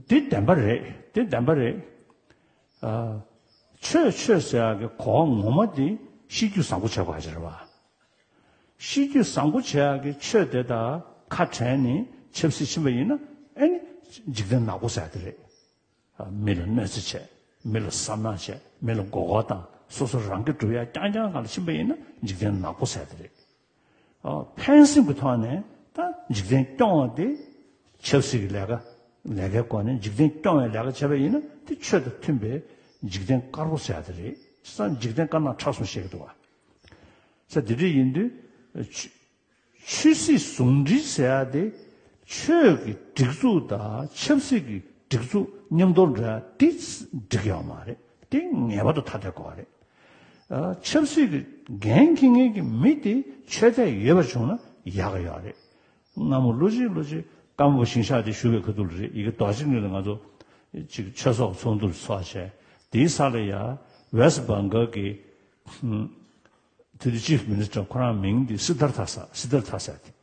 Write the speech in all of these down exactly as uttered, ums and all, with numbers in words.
འདི་བདེན་པ་རེད། འདི་བདེན་པ་རེད། ཨ། ཆོས་ཆོས་ཟེར་ཡག་གི་གོ་བ་ངོ་མ་འདི་གཤིས་རྒྱུད་བཟང་པོ་བྱེད་དགོས་ཡག་ཅིག་རེད་བ། གཤིས་རྒྱུད་བཟང་པོ་བྱེད་ཡག་གི་ཆོས་དེ་དང་ཁ་བྲལ་ནས་ཆབ་སྲིད་ཕྱིན་པ་ཡིན་ན། ཨེ་ནི་འཇིག་རྟེན་ནག་པོ་ཟེར་ཡག་དེ་རེད། མི་ལ་གནོད་འཚེ་བྱས། མི་ལ་བསམ་ནག་བྱས། མི་ལ་མགོ་སྐོར་བཏང་། སོ་སོ་རང་གིས་སྒྲུབ་ཡག་རྐྱང་རྐྱང་སྒང་ལ་ཕྱིན་པ་ཡིན་ན་འཇིག་རྟེན་ནག་པོ་ཟེར་ཡག་དེ་རེད། ཨ། ཕན་སེམས་ཀྱི་ཐོག་ནས་ད་འཇིག་རྟེན་སྐྱོང་བ་དེ་ཆབ་སྲིད་ཀྱི་ལས་ཀ་ལས་ཀའི་སྒོ་ནས་འཇིག་རྟེན་སྐྱོང་བའི་ལས་ཀ་བྱས་པ་ཡིན་ན། དེ་ཆོས་དང་མཐུན་པའི་འཇིག་རྟེན་དཀར་པོ་ཟེར་ཡག་དེ་རེད། བྱས་ཙང་འཇིག་རྟེན་དཀར་ནག་ཁྲ་གསུམ་བཤད་ཀྱི་འདུག་བ། ས་དེ་འདྲ་ཡིན་དུས། ཆོས་ཆོས་སྲིད་ཟུང་འབྲེལ་ཟེར་ཡག་དེ། ཆོས་ཀྱི་སྒྲིག་འཛུགས་དང་ཆབ་སྲིད་ཀྱི་སྒྲིག་འཛུགས་མཉམ་དུ་འགྲོ་ཡག་དེ་འགྲིག་ཡོད་མ་རེད། དེ་ངེས་པར་དུ་ཐ་དད་དགོས་པ་རེད། ཨ། ཆབ་སྲིད་ཀྱི་འགན་འཁྱེར་མཁན་གྱི་མི་དེ་ཆོས་དད་ཡོད་པ་བྱུང་ན་ཡག་གི་ཡོད་རེད། སྔ་མོ་ལོ་གཅིག་ལོ་གཅིག་ཀརྨ་པ་ཞིང་གཤེགས་དེ་བཞུགས་པའི་ཁ་ཐུག་ལ་རེད། ཡ་གི་རྡོ་རྗེ་གླིང་ལ་ང་ཚོ་ཅིག་ཆོས་ཚོགས་ཚོགས་འདུ་ཚོགས་བྱས། དེའི་ས་ལ་ཡ་ཝེ་སི་བྷང་གལ་གྱི་དེ་དུས་ཅིབ་མི་ནི་སི་ཊར། ཁོ་རང་མིང་དེ་སི་དར་ཐ་ས། སི་དར་ཐ་ས་དེ།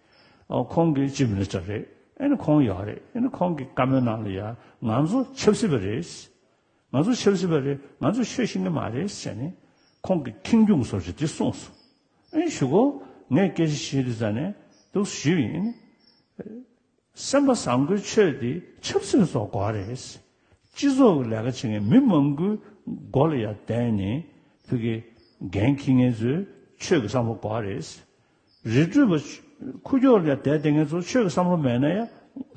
ཨ། ཁོང་གི་ཅིབ་མི་ནི་སི་ཊར་རེད། ཨེ་ནི་ཁོང་ཡོད་རེད། ཨེ་ནི་ཁོང་གི་བཀའ་མོལ་ནང་ལ་ཡ། ང་ཚོ་ཆབ་སྲིད་པ་རེད། ང་ཚོ་ཆབ་སྲིད་པ་རེད། ང་ཚོ་ཆོས་ཤེས་ཀྱི་མ་རེད་ཟེར་ནས་ཁོང་གིས་ཁེངས་སྐྱུང་བཟོ་ཞིག་དེ་གསུངས་སོང་། ཨེ་ཞུ་གོ། ངས་སྐད་ཆ་བཤད་དུས་ཙ་ནས་འདུག་ཞུས་པ་ཡིན། སེམས་པ་བཟང་པོའི་ཆོས་དེ་ཆབ་སྲིད་སོགས་དགོས་རེད། སྤྱི་ཚོགས་ཀྱི་ལས་ཀ་བྱེད་མཁན་མི་མང་པོའི་མགོ་ལ་ཡར་བསྡད་ནས་ཕ་གི་འགན་འཁྱེར་མཁན་ཚོས་ཆོས་ཀྱི་བསམ་བློ་དགོས་རེད། རི་ཁྲོད་པ་ཁུག་ཀྱོག་ལ་ཡར་བསྡད་བསྡད་མཁན་ཚོ་ཆོས་ཀྱི་བསམ་བློ་མེད་ན་ཡང་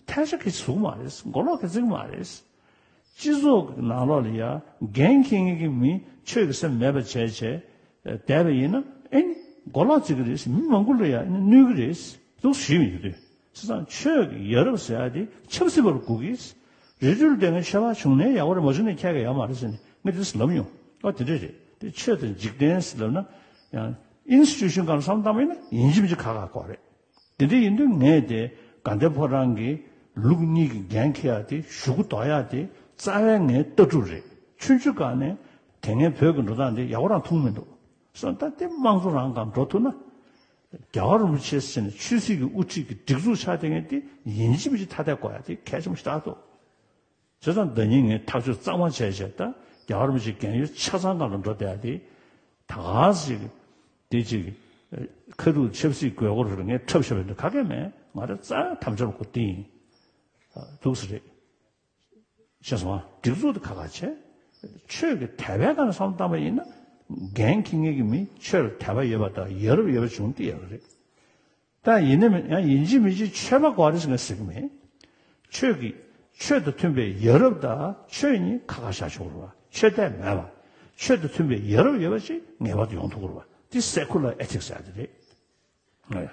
ཐལ་ཆ་གི་ཟུག་མ་རེད། མགོ་ལོག་གི་ཚིག་མ་རེད། སྤྱི་ཚོགས་ཀྱི་ནང་ལོགས་ལ་ཡང་འགན་འཁྱེར་མཁན་གྱི་མི་ཆོས་ཀྱི་སེམས་མེད་པ་བྱས་བྱས་བསྡད་པ་ཡིན་ན། ཨེ་ནི་མགོ་ལོག་བརྩི་གི་རེད། མི་མང་པོ་ལ་ཡང་གནོད་ཀྱི་རེད། འདུག་ཞུས་པ་ཡིན་དུས། བྱས་ཙང་ཆོས་ཀྱི་ཡ་རབས་ཟེར་ཡ་དེ་ཆབ་སྲིད་པར་དགོས་ཀྱི། རི་ཁྲོད་དེ་ངས་ཆོས་པ་བྱུང་ནའི་ཡག་པོ་རེད། མ་བྱུང་ནའི་ཁྱད་ཀྱི་ཡོད་མ་རེད་ཟེར་ནས་ངས་དེ་ལབ་མྱོང་། ཨ། དེ་འདྲ་རེད། དེ་ཆོས་དང་འཇིག་རྟེན་ཟེར་ལབ་ན་ཡང་ཨིན་སི་ཊི་ཊུ་ཤན་སྒང་ལ་བསམ་བློ་བཏང་བ་ཡིན་ན་ཡིན་གཅིག་མིན་གཅིག་ཁག་ཁག་དགོས་རེད། དེ་འདྲ་ཡིན་དུས་ངས་དེ་དགའ་ལྡན་ཕོ་བྲང་གི་ལུགས་གཉིས་ཀྱི་འགན་འཁྱེར་ཡ་དེ་གཞུག་གུ་ལྡོག་ཡ་དེ་རྩ་བའི་ངའི་ལྟ་གྲུབ་རེད། ཆུང་ཆུང་སྒང་ནས་དེ་སྔའི་བོད་ཀྱི་འགྲོ་སྟངས་དེ་ཡག་པོ་རང་མཐོང་མི་འདུག་སོང་། ད་དེ་དམངས་གཙོ་རང་སྒང་འགྲོ་ཐུབ་ན། རྒྱལ་བ་རིན་པོ་ཆེ་ཟེར་ནས་ཆོས་སྲིད་ཀྱི་དབུ་ཁྲིད་ཀྱི་སྒྲིག་འཛུགས་ཆགས་བསྡད་མཁན་དེ་ཡིན་གཅིག་མིན་གཅིག་ཐ་དད་དགོས་ཡ་དེ་གལ་ཆེན་པོ་ཞིག་རེད་འདུག་བྱས་ཙང་ཟླ་ཉིན་ངས་ཐག་གཅོད་གཙང་མ་བྱས་བྱས། ད་རྒྱལ་བ་རིན་པོ་ཆེ་རྒན་ཡོལ་ཆ་ཚང་སྒང་ལ་འགྲོ་བསྡད་ཡ་དེ། ད་ག་ཟིག་དེ་ཅིག་ཁ་ཐུག་ཆབ་སྲིད་དགོས་མཁོ་རེད། ངས་འཁྲབ་བཞག་པ་འདི་ག་གེ་མེད། ང་རང་རྩ་དམ་བཅའ་ལ་གོ་བསྟུན་ཡིན། འདུག་སེ་རེད། ཤེས་སོང་ང་། སྒྲིག་འཛུགས་དེ་ཁག་ཁག་བྱས། ཆོས་ཀྱི་དད་པའི་སྒང་ནས་བསམ་བློ་བཏང་བ་ཡིན་ན། འགན་འཁྱེར་མཁན་གྱི་མི་ཆོས་ལ་དད་པ་ཡོད་པ་དང་ཡ་རབས་ཡོད་པ་བྱུང་དེ་ཡག་གི་རེད། ད་ཡིན་ན་མིན་ཡང་ཡིན་གཅིག་མིན་གཅིག་ཆོས་པ་དགོས་རེད་ཟེར་ང་ཟེར་གི་མེད། ཆོས་ཀྱི་ཆོས་དང་མཐུན་པའི་ཡ་རབས་དང་ཆོས་གཉིས་ཁ་ཁ་བཞག་ཆོག་རེད་བ། ཆོས་དད་མེད་པ། ཆོས་དང་མཐུན་པའི་ཡ་རབས་ཡོད་པ་ཅིག་ངེས་པར་དུ་ཡོང་ཐུབ་དགོས་རེད་བ། འདི་སེ་ཀུ་ལར་ཨེ་ཐིག་སི་ཟེར་ཡ་དེ་རེད།